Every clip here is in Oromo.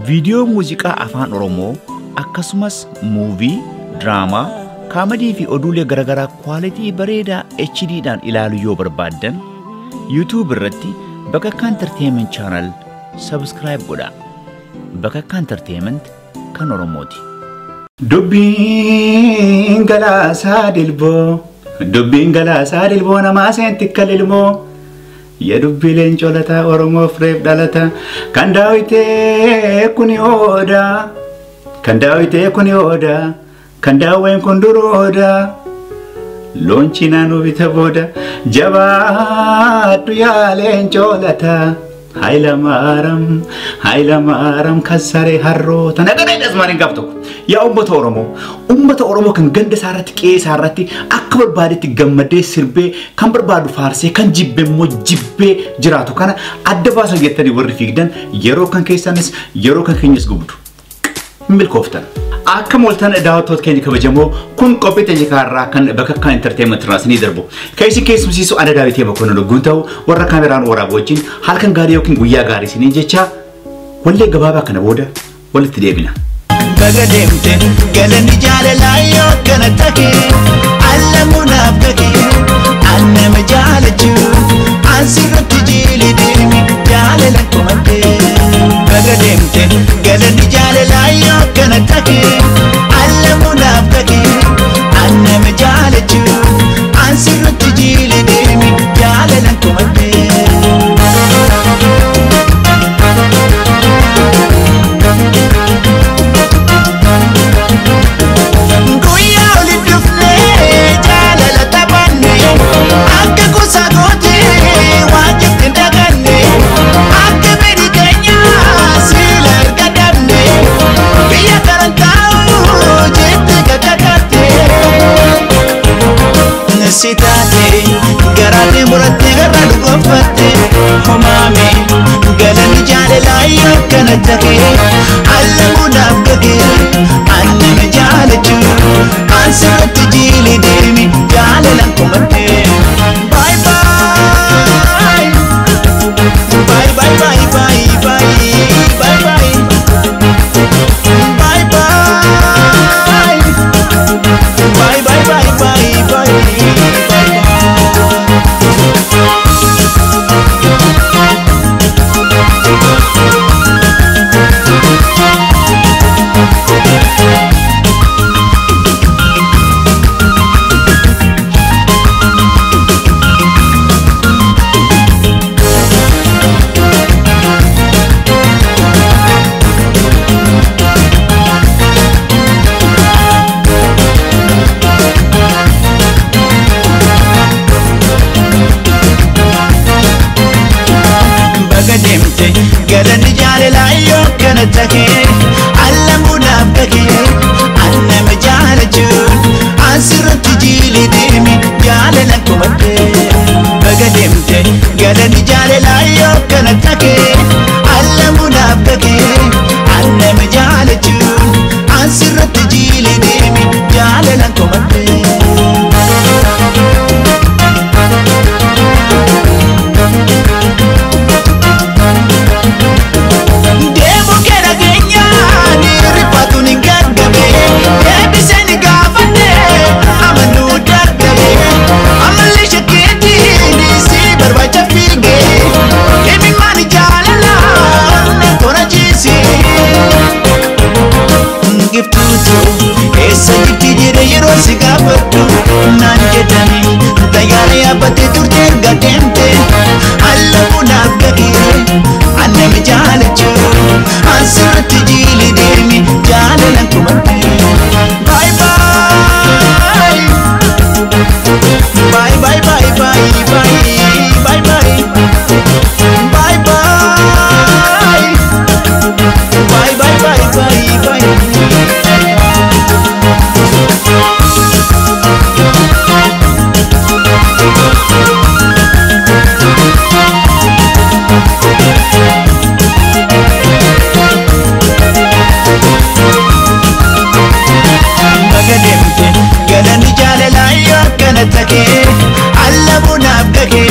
Viidiyoo muuziqaa afaan Oromoo akkasumas muuvii, diraamaa, kaamadii fi oduulee garaagaraa kwaalitii bareedaa HDdhaan ilaaluu yoo barbaaddan YouTube irratti Bakakkaa Entertainment Channel subscribe godhaa. Bakakkaa Entertainment kan Oromooti. Dubbiin galaasaa dilboo, dubbiin galaasaa dilboo namaa seenti kalilmoo. Ya dubbii leencoo lataa Oromoof reef dhalata kan daawitee kuni ooda, kan daawitee kuni ooda, kan daawween kun durooda. Loonchi naannoo bita booda jabaadhu yaa leencoo lataa. Hayilamaram, Hayilamaram kassaree harroota nagadeedha asmaaniin gaaf tokko. Yaa uummata Oromoo, uummata Oromoo kan ganda isaa irratti qe'ee isaa irratti akka barbaadetti gammadee sirbee kan barbaadu faarsee kan jibbe immoo jibbee jiraatu kana adda baasan jettanii warri fiigdan yeroo kan keessanis yeroo kan keenyas gubdu. Hin milkooftan. Akka mooltan daawwattoota keenya kabajamoo kun qophii teenya kaarraa kan Bakakkaa Entertainment irraa isinii darbu. Kan isin keessumsiisu ana Daawitee Mokonnon Ogguun ta'u warra kaameraan waraabuu wajjin halkan gaarii yookiin guyyaa gaarii isiniin jecha wallee gabaabaa kana booda walitti deebina. Baga deemte galanni jaalalaa yoo akkana ta'e allamuunaaf gage an nama jaalachuu an sirratti jiili deemi jaalala kumatte. Baga deemte galanni jaalalaa yoo akkana ta'e allamuunaaf gage an nama jaalachuu an sirratti jiili deemi jaalala kumatte. Guyyaa oli dhufnee jaalala taphanne akka gosa gootee waan jirti hin daganne akka fedhi keenyaa siila erga dhabne biyya kanan taa'u jettee kakakatte. Si taate garaatti murattee garra dhugoonfatte homaame galanni jaalalaa yoo akkana ta'e allamuudhaaf gage an nama jaalachuu an sirratti jiili deemi jaalalaan komatte. Bye bye bye bye bye bye bye bye bye bye bye bye bye bye bye bye. Baga deemte galanni jaalalaa yoo akkana ta'e allamuudhaaf gage an nama jaalachuun an sirratti jiili deemi jaalala kumatte. Baga deemte galanni jaalalaa yoo akkana ta'e allamuudhaaf gage an nama jaalachuun an sirratti jiili deemi jaalala kumatte. Deemu kee dhageenyaa ni rifatu ni gargabe deebisee ni gaafadhe amanuu dargabe amalli shakkeetii ni si barbaacha fiige himimmaan jaalala na tola jiise. Giftuutu eessa jirti jedhe yeroo si gaafadhu naan jedhani xayyaara yaabbattee turte erga deemte allamuudhaaf gage an nama jaalachuu an sirratti jiili deemi jaalalaan kumatte. Bye bye bye bye bye bye bye bye bye bye bye bye bye bye bye bye. Baga deemte galanni jaalalaa yoo akkana ta'e allamuunaaf gage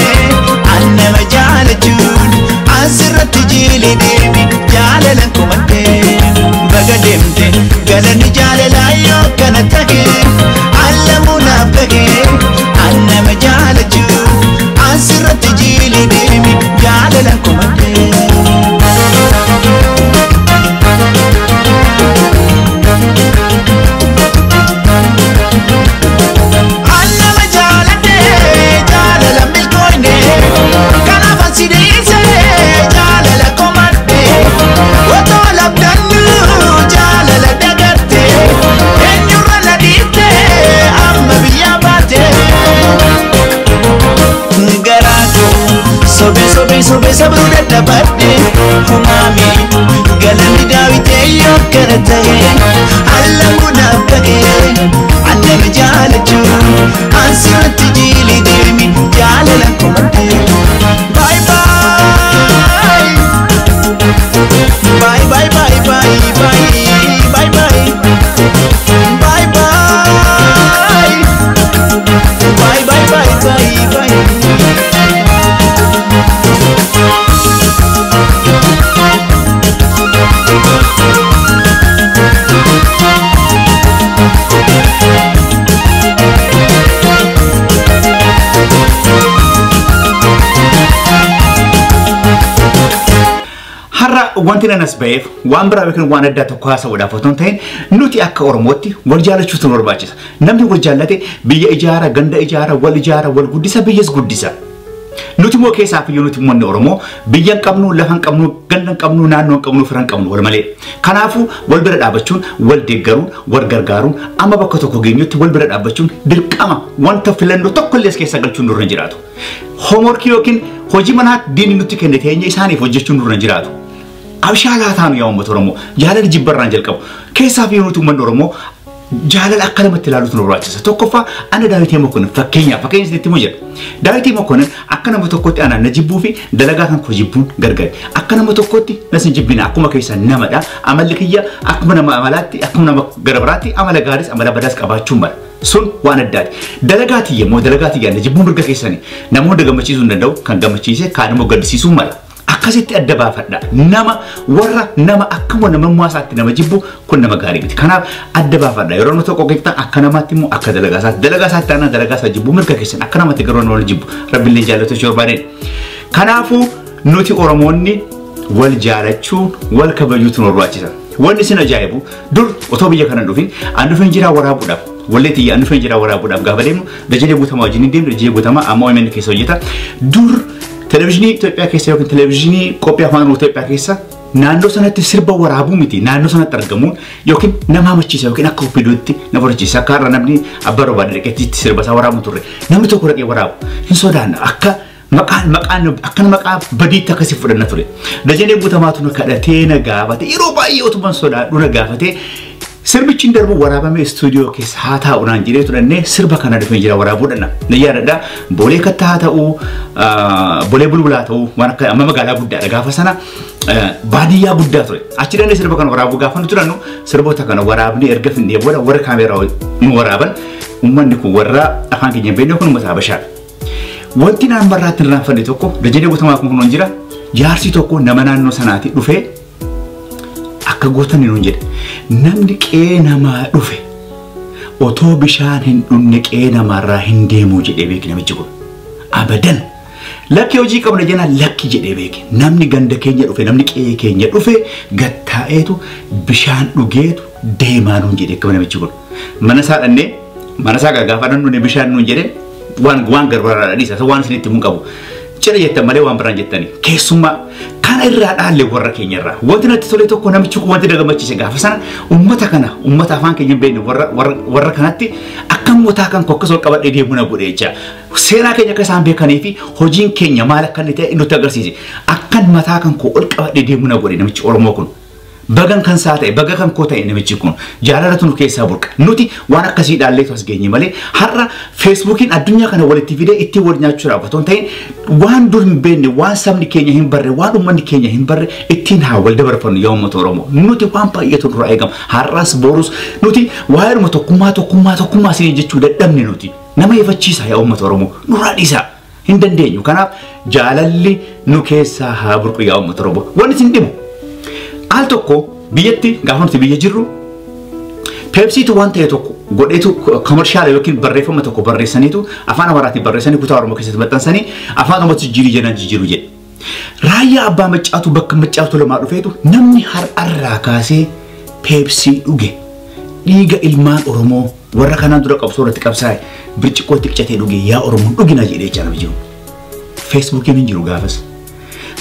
an nama jaalachuun an sirratti jiili deemi jaalalaan kumatte. Wanti nanas ba'eef waan biraa yookiin waan addaa tokko haasa'uudhaaf otoo hin ta'in nuti akka Oromootti wal jaalachuutu nu barbaachisa. Namni wal jaallate biyya ijaara, ganda ijaara, wal ijaara, wal guddisa, biyyas guddisa. Nuti immoo keessaaf iyyuu nuti uummanni Oromoo biyya hin qabnu, lafa hin qabnu, ganda hin qabnu, naannoo hin qabnu, fira hin qabnu wal malee. Kanaafuu wal bira dhaabbachuun, wal deeggaruun, wal gargaaruun amma bakka tokko geenyutti wal bira dhaabbachuun dirqama wanta filannoo tokko illee as keessa galchuun nurra hin jiraatu. Hoomworkii yookiin hojii manaa diinni nutti kenne teenye isaaniif hojjechuun nurra hin jiraatu. Abshaalaa taanu yaa uummata Oromoo jaalala jibbarraan jalqabu. Keessaaf iyyuu nuti uummanni Oromoo jaalala akka lamatti ilaaluutu nu barbaachisa. Tokkoffaa ana Daawitee Mokonnin fakkeenyaaf fakkeenya isinitti himu jira. Daawitee Mokonnin akka nama tokkotti anaan na jibbuu fi dalagaa kan koo jibbuun gargari. Akka nama tokkotti nas hin jibbina akkuma keessa namadha. Amalli kiyya akkuma nama amalaatti akkuma nama gara biraatti amala gaariis amala badaas qabaachuun mala. Sun waan addaati. Dalagaa tiyya immoo dalagaa tiyya na jibbuun mirga keessani. Namoota gammachiisuu hin danda'u kan gammachiise kaan immoo gaddisiisuu mala. Akkasitti adda baafadha. Nama warra nama akkuma namummaa isaatti nama jibbu kun nama gaarii miti. Kanaaf adda baafadha. Yeroo nama tokko geettan akka namaatti immoo akka dalagaa isaatti. Dalagaa isaatti taanaan dalagaa isaa jibbu mirga keessan akka namaatti garuu nama jibbu. Rabbiillee jaallatu ishee barbaadeen. Kanaafuu nuti Oromoonni wal jaalachuun wal kabajuutu nu barbaachisa. Wanni isin ajaa'ibu dur otoo biyya kana hin dhufin an dhufeen jiraa waraabuudhaaf. Wallee tiyya an dhufeen jiraa waraabuudhaaf gaafa deemnu Dajanee Guutamaa wajjin hin deemnu. Dajanee Guutamaa amma OMN keessa hojjeta. Dur televezyiinii Itoophiyaa keessa yookiin televezyiinii qophii afaan Oromoo Itoophiyaa keessa naannoo sanatti sirba waraabuu miti naannoo sanatti argamuun yookiin nama hamachiisa yookiin akka ofiiduutti nama fudhachiisa. Akka har'a namni abbaa barbaade dhaqeetti sirba isaa waraabu turre. Namni tokko dhaqee waraabu hin sodaanna akka maqaan maqaan akka maqaa badiitti akkasii fudhanna ture. Dajanee Guutamaatu na kadhatee na gaafate yeroo baay'ee otuman sodaadhu na gaafate sirbichi hin darbu waraabamee istuudiyoo keessa haa taa'u naan jedhee tudhannee sirba kana dhufee jira waraabuu dhanna. Na yaadadha Boolee Kattaa haa ta'u Boolee Bulbulaa ta'u waan akka amma magaalaa guddaadha gaafa sana baadiyyaa guddaa ture. Achi dhannee sirba kana waraabuu gaafa nuti tudhannu sirboota kana waraabnee erga finnee booda warra kaameeraa nu waraaban uummanni kun warra afaan keenya hin beekne kun uummata Habashaadha. Wanti naan barraatti hin raanfanne tokko Dajanee Guutamaa kun kunuun jira jaarsi tokko nama naannoo sanaati dhufee akka gootan nuun jedhe. Namni qe'ee namaa dhufe otoo bishaan hin dhumne qe'ee namaarraa hin deemu jedhee beeki namichi kun. Abadan. Lakki hojii qabna jennaan lakki jedhee beeki. Namni ganda keenya dhufe namni qe'ee keenya dhufe gattaa'eetu bishaan dhugeetu deemaa nuun jedhee akkama namichi kun. Mana isaa dhannee mana isaa gaafa dhannu bishaan nuun jedhee waan garbaraadha dhiisa waan isinitti hin qabu. Cira jettan malee waan biraan jettani. Keessummaa kana irraa dhaalle warra keenya irraa. Wanti natti tole tokko namichi kun wanti na gammachiise gaafa sana uummata kana uummata afaan keenya hin beekne warra kanatti akka mootaa kan koo akkasuma qabadhee deemuu na godhe jecha. Seenaa keenya akka isaan beekanii fi hojiin keenya maal akka inni ta'e nutti agarsiise. Akkan mataa kan koo ol qabadhee deemuu na godhe namichi Oromoo kun. Bagan kan isaa ta'e baga kan koo ta'e namichi kun jaalalatu nu keessaa burqa. Nuti waan akkasii dhaalleetu as geenye malee har'a Feesbuukiin addunyaa kana walitti fidee ittiin wal nyaachuudhaaf otoo hin ta'in waan dur hin beekne waan sabni keenya hin barre waan uummanni keenya hin barre ittiin haa wal dabarfannu yaa uummata Oromoo. Nuti waan baay'eetu nurraa eegama. Har'as borus nuti waa'eedhuma tokkummaa tokkummaa tokkummaa isinii jechuu dadhabne nuti. Nama ifachiisa yaa uummata Oromoo nurraa dhiisaa. Hin dandeenyu. Kanaaf jaalalli nu keessaa haa burqu yaa uummata Oromoo. Wanni isin dhibu al tokko biyyatti gaafa nuti biyya jirru Peepsiitu waan ta'e tokko godheetu koomershaala yookiin barreeffama tokko barreessaniitu afaan Amaaraatiin barreessanii kutaa Oromoo keessatti maxxansanii afaan Oromootti jijjiirii jennaan jijjiiru jedhe. Raayyaa abbaa maccaatu bakka maccaatu lamaa dhufeetu namni har'arraa kaasee Peepsii dhuge dhiiga ilmaan Oromoo warra kanaan dura qabsoo irratti qabsaa'e birciqootti qicatee dhuge yaa Oromoon dhugina jedhee jechaa nama jiru. Feesbuukiin hin jiru gaafas.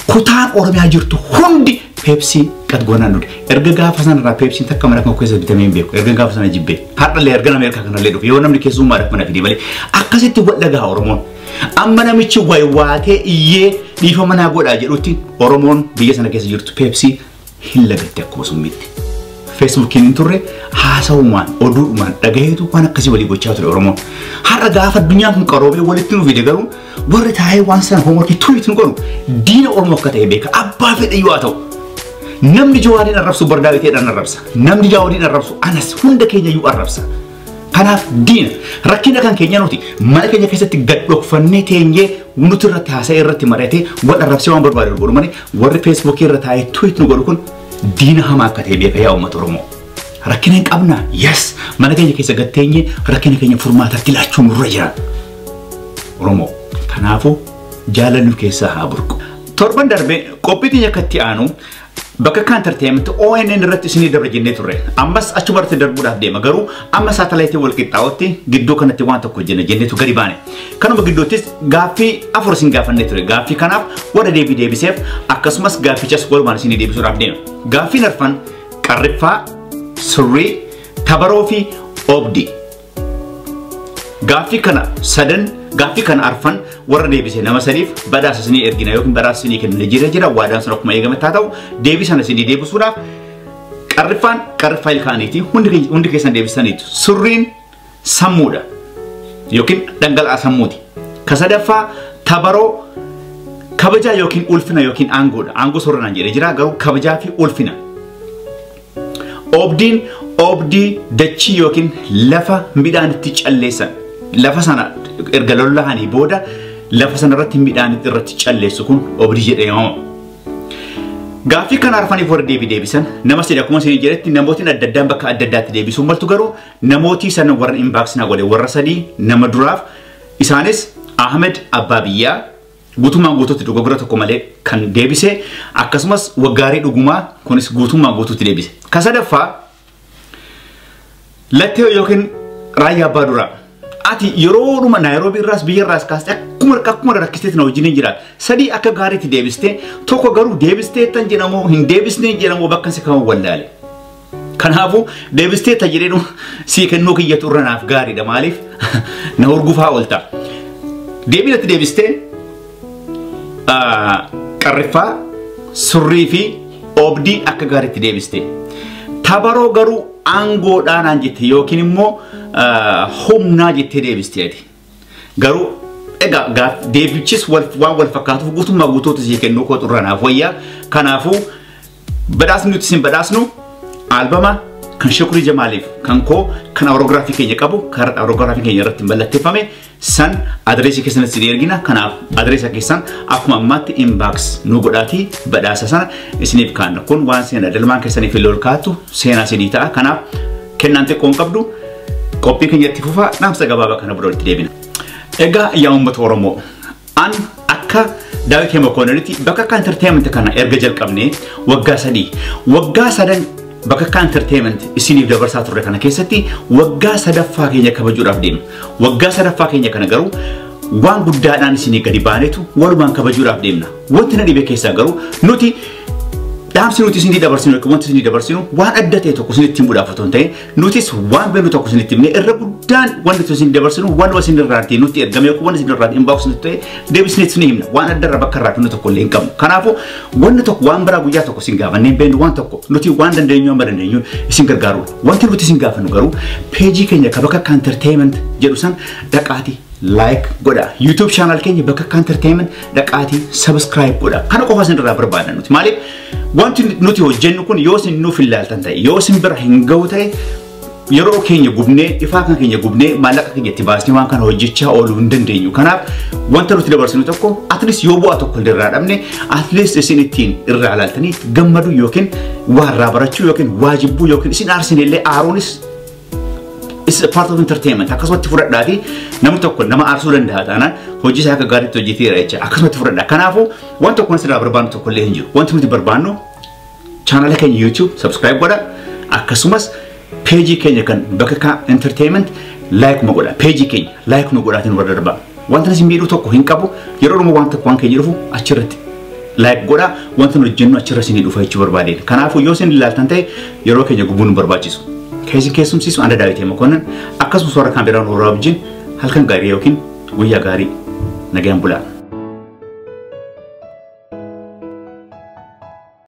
Kutaan Oromiyaa jirtu hundi Peepsii qad goonaan dhuge. Erga gaafa sanarraa Peepsiin takka mana kan keessa bitamee hin beeku. Erga gaafa sana jibbee. Har'allee erga Ameerikaa kanallee dhufe. Yoo namni keessummaadhaaf mana fide malee. Akkasitti wal dhagaa Oromoon. Amma namichi waywaatee iyyee dhiifama manaa godhaa jedhutti Oromoon biyya sana keessa jirtu Peepsii hin lagatte akkuma summiitti. Feesbuukiin hin turre haasawumaan oduudhumaan dhagaheetu waan akkasii walii gochaa ture Oromoon. Har'a gaafa addunyaan kun qaroomee walitti nu fide garuu warri taa'ee waan sana hoomworkii tuuyitu nu godhu diina Oromoo akka ta'e beeka. Abbaa fedhe yoo haa ta'u. Namni Jawaariin arrabsu Bardaawiteedhaan arrabsa. Namni Jawaariin arrabsu anas hunda keenya iyyuu arrabsa. Kanaaf diina rakkina kan keenya nuti mana keenya keessatti gad dhokfannee teenyee nuti irratti haasa'ee irratti mari'atee wal arrabsee waan barbaade godhu malee warri Feesbuukii irra taa'ee tuuyitu nu godhu kun diina hamaa akka ta'e beeka yaa uummata Oromoo. Rakkina hin qabnaa? Yes! Mana keenya keessa gad teenyee rakkina keenya furmaatatti laachuu nurra jira. Oromoo. Kanaafuu jaalalli keessaa haa burqu. Torban darbe qophii keenya akka itti aanu Bakka Entertainment ONN irratti isinii dabra jennee turre. Ammas achuma irratti darbuudhaaf deema. Garuu amma saatalaayitii wal qixxaa'otti gidduu kanatti waan tokko hojjenna jenneetu gadi baane. Kanuma gidduuttis gaaffii 4 isin gaafannee ture. Gaaffii kanaaf warra deebii deebiseef akkasumas gaaffichas walumaan isinii deebisuudhaaf deema. Gaaffiin arfan qarriffaa, surrii, tabaroo fi oobdii. Gaaffii kana sadan, gaaffii kana arfan warra deebise nama sadiif badhaasa isinii ergina yookiin badhaasa isinii kennina jira waadaan sun akkuma eegame haa ta'u deebii sana isinii deebisuudhaaf qarriffaan qarriffaa ilkaaniiti hundi keessan deebisaniitu. Surriin sammuudha yookiin dhangala'aa sammuuti. Ka sadaffaa tabaroo kabajaa yookiin ulfina yookiin aangoodha. Aangoo soorranaan jedhee jira garuu kabajaa fi ulfina. Oobdiin oobdii dachii yookiin lafa midhaan itti calleessan. Lafa sana erga lolahanii booda lafa sana irratti midhaan irratti calleessu kun oobdii jedhee waamama. Gaaffii kana arfaniif warra deebii deebisan nama sadi akkuma isin jedhetti namootiin adda addaan bakka adda addaatti deebisuu maltu garuu namootii sana warra inbox na godhe warra sadii nama duraaf isaanis Ahmed Abbaa Biyyaa guutummaan guutuutti dogoggora tokko malee kan deebise akkasumas Waggaarii Dhugumaa kunis guutummaan guutuutti deebise. Ka sadaffaa Lattee yookiin Raayyaa Abbaa Duraa. Ati yeroodhuma Naayiroobii irraas biyya irraas kaastee akkuma rakkisteetti na wajjin hin jiraatu. Sadii akka gaariitti deebistee tokko garuu deebistee tan jedhamu hin deebisnee jedhamu bakka si kaa'u wallaale. Kanaafuu deebistee ta jedhee sii kennuu kiyyatu irra naaf gaariidha maaliif na hurgufaa oolta. Deebii natti deebistee qarriffaa, surrii fi oobdii akka gaariitti deebiste. Tabaroo garuu aangoodhaan jette yookiin immoo humnaa jettee deebiste ati. Garuu egaa deebichis waan wal fakkaatuuf guutummaa guutuutti sii kennuu kootu irra naaf wayyaa. Kanaafuu badhaasni nuti isin badhaasnu albama kan Shukrii Jamaaliif kan koo kan awuroogiraafii keenya qabu kan awuroogiraafii keenya irratti mallatteeffame san adreesii keessanitti isin ergina. Kanaaf adreesa keessan akkuma ammaatti inbox nu godhaatii badhaasa sana isiniif kaanna. Kun waan seenaa dalmaan keessaniif illee ol kaa'attu seenaa isinii ta'a. Kanaaf kennaan xiqqoo hin qabdu qophii keenyatti fufaa dhaamsa gabaabaa kana booda walitti deebina. Egaa yaa uummata Oromoo an akka Daawit Mokoonninitti Bakka Entertainment kana erga jalqabnee waggaa 3 waggaa 3 Bakka Entertainment isiniif dabarsaa turre kana keessatti waggaa sadaffaa keenya kabajuudhaaf deemna. Waggaa sadaffaa keenya kana garuu waan guddaadhaan isinii gadi baanetu walumaan kabajuudhaaf deemna. Wanti na dhibe keessaa garuu nuti dhaamsi nuti isinii dabarsinu yookiin wanti isinii dabarsinu waan adda ta'e tokko isinitti himuudhaaf otoo hin ta'in nutis waan beeknu tokko isinitti himne irra guddaan wanti nuti isinii dabarsinu waan isin irraatii nutti ergame yookiin wanti isin irraatii inbox nutti ta'e deebisnee isinii himna. Waan adda irraa bakka irraa kennu tokko illee hin qabnu. Kanaafuu wanni tokko waan biraa guyyaa tokko isin gaafannee hin beeknu waan tokko nuti waan dandeenyu amma dandeenyu isin gargaaru. Wanti nuti isin gaafannu garuu peejii keenya kan Bakka Entertainment jedhu san dhaqaatii like godha. YouTube channel keenya Bakka Entertainment dhaqaatii subscribe godha. Kana qofa isin irraa barbaadan nuti. Maaliif wanti nuti hojjennu kun yoo isin nuuf ilaaltan ta'e yoo isin bira hin ga'u ta'e yeroo keenya gubnee ifaa kan keenya gubnee maallaqa keenya itti baasnee waan kana hojjechaa ooluu hin dandeenyu. Kanaaf wanta nuti dabarsinu tokko at least yoo bu'aa tokko irraa dhabne at least isin ittiin irraa ilaaltanii gammaduu yookiin waa irraa barachuu yookiin waa jibbuu yookiin isin aarsine illee aaruunis is a part of entertainment. Akkasumatti fudhadhaati namni tokko nama aarsuu danda'a taanaan hojii isaa akka gaariitti hojjeteera jecha akkasumatti fudhadha. Kanaafuu waan tokko asirraa barbaannu tokko illee hin jiru. Wanti nuti barbaannu chaanala keenya YouTube subscribe godha akkasumas peejii keenya kan Bakka Entertainment like nu godha. Peejii keenya like nu godhaatiin warra darbaa. Wanta isin miidhuu tokko hin qabu yeroo dhuma waan tokko waan keenya dhufu achirratti like godha wanta nu hojjennu achirra isinii dhufa jechuu barbaadeen. Kanaafuu yoo isin ilaaltan ta'e yeroo keenya gubuun nu barbaachisu. Keessi keessumsiisu Anda Daawit Mokonnin akkasumas warra kaameraan warra wajjin halkan gaarii yookiin guyyaa gaarii nagaan bulaa.